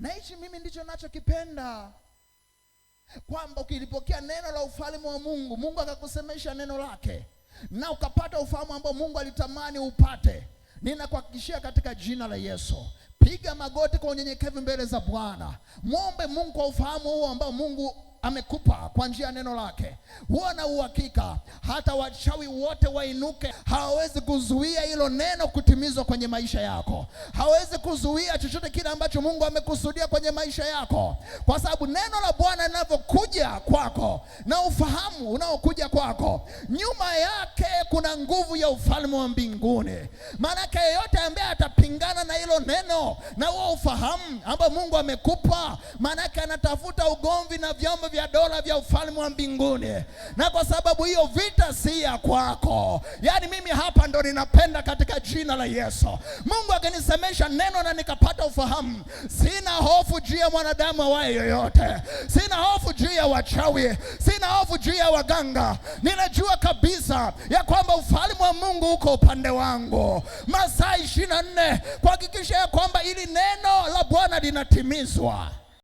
Na hichi mimi ndicho nachokipenda, kwamba ukilipokea neno la ufalme wa Mungu, Mungu akakusemesha neno lake na ukapata ufahamu ambao Mungu alitamani upate, ninakuhakikishia katika jina la Yesu, piga magoti kwa unyenyekevu mbele za Bwana, mwombe Mungu kwa ufahamu huo ambao Mungu amekupa kwa njia ya neno lake. Huwa na uhakika hata wachawi wote wainuke, hawawezi kuzuia hilo neno kutimizwa kwenye maisha yako, hawawezi kuzuia chochote kile ambacho Mungu amekusudia kwenye maisha yako, kwa sababu neno la Bwana linavyokuja kwako na ufahamu unaokuja kwako, nyuma yake kuna nguvu ya ufalme wa mbinguni. Maanake yeyote ambaye atapingana na hilo neno na huo ufahamu ambao Mungu amekupa, maanake anatafuta ugomvi na vyombo vya dola vya ufalme wa mbinguni, na kwa sababu hiyo vita si ya kwako. Yaani mimi hapa ndo ninapenda katika jina la Yesu. Mungu akinisemesha neno na nikapata ufahamu, sina hofu juu ya mwanadamu awaye yoyote, sina hofu juu ya wachawi, sina hofu juu ya waganga. Ninajua kabisa ya kwamba ufalme wa Mungu uko upande wangu masaa 24 kuhakikisha ya kwamba ili neno la Bwana linatimizwa.